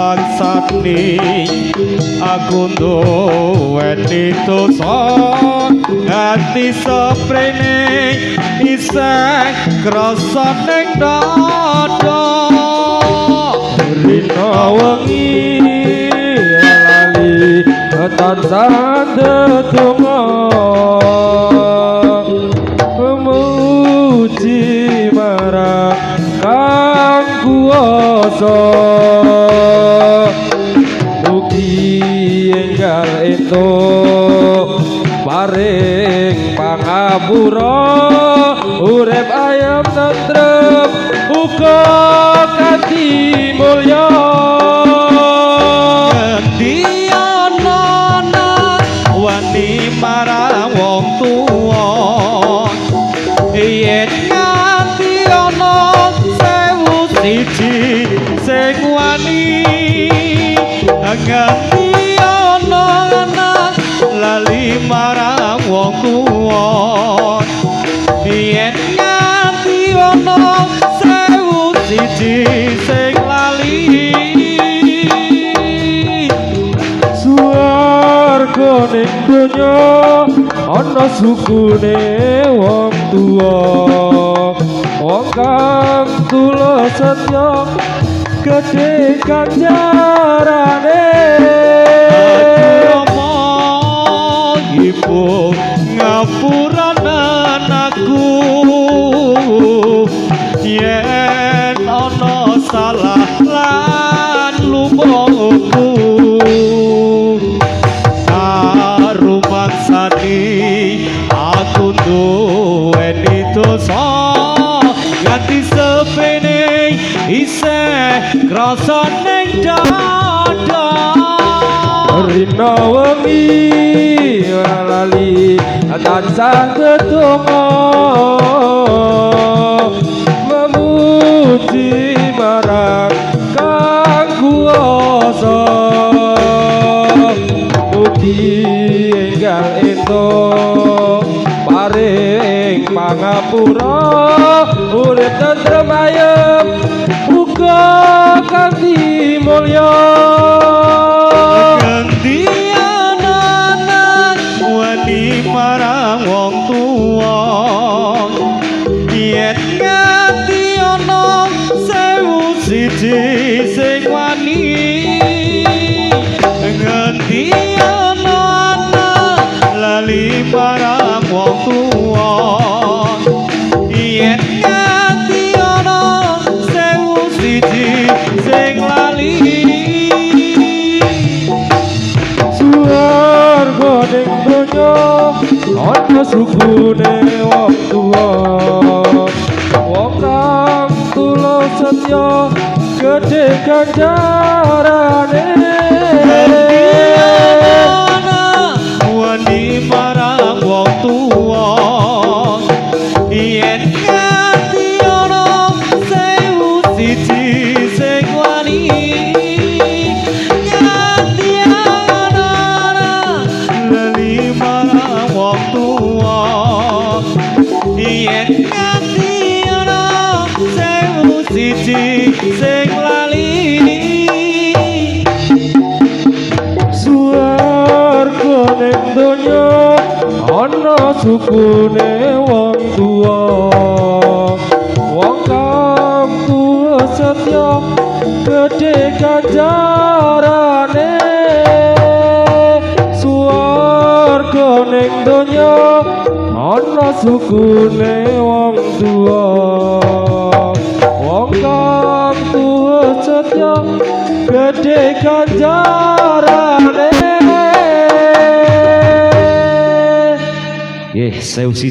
Rumangsani aku nduweni dosa, ati seprene isih krasa ning dada. Rina wengi lali tansah ndedonga, muji marang Kang Kuwasa, mugi enggal entuk paring pangapura, urip ayem tentrem uga kanthi mulya. Ngendi ana wani marang wong tuwa, yen nganti ana 1001 sing wani. Ngendi ana anak lali marang wong tuwa, yen nganti ana 1001 sing lali. Suwarga ning donya ana sukune wong tuwa, wong kang tulus setya gedhe ganjarane. Rama ibu ngapuranen aku yen ana salah lan lumutku. Arumangsani aku duweni dosa, nganti sepene isih krasa ning dada. Rina wengi ora lali tansah ndedonga, memuji marang Kang Kuwasa, mugi enggal entuk paring pangapura, urip tentrem ayem uga kanthi mulya. Ngendi ana anak wani marang wong tuwa, yen nganti ana 1001 sing wani. Ngendi ana anak lali marang wong tuwa, yen nganti ana 1001 sing lali. Suwarga ning donya ana sukune wong tuwa, wong kang tulus setya gedhe ganjarane. Wani marang wong tuwa, yen nganti ana 1001 sing wani. Nganti ana lali marang wong tuwa, yen nganti ana 1001 sing lali. Suwarga ning donya ana sukune wong tuwa, wong kang tulus setya gedhe ganjarane. Suwarga ning donya ana sukune wong tuwa, wong kang tulus setya gedhe ganjarane. Nggih, 1001.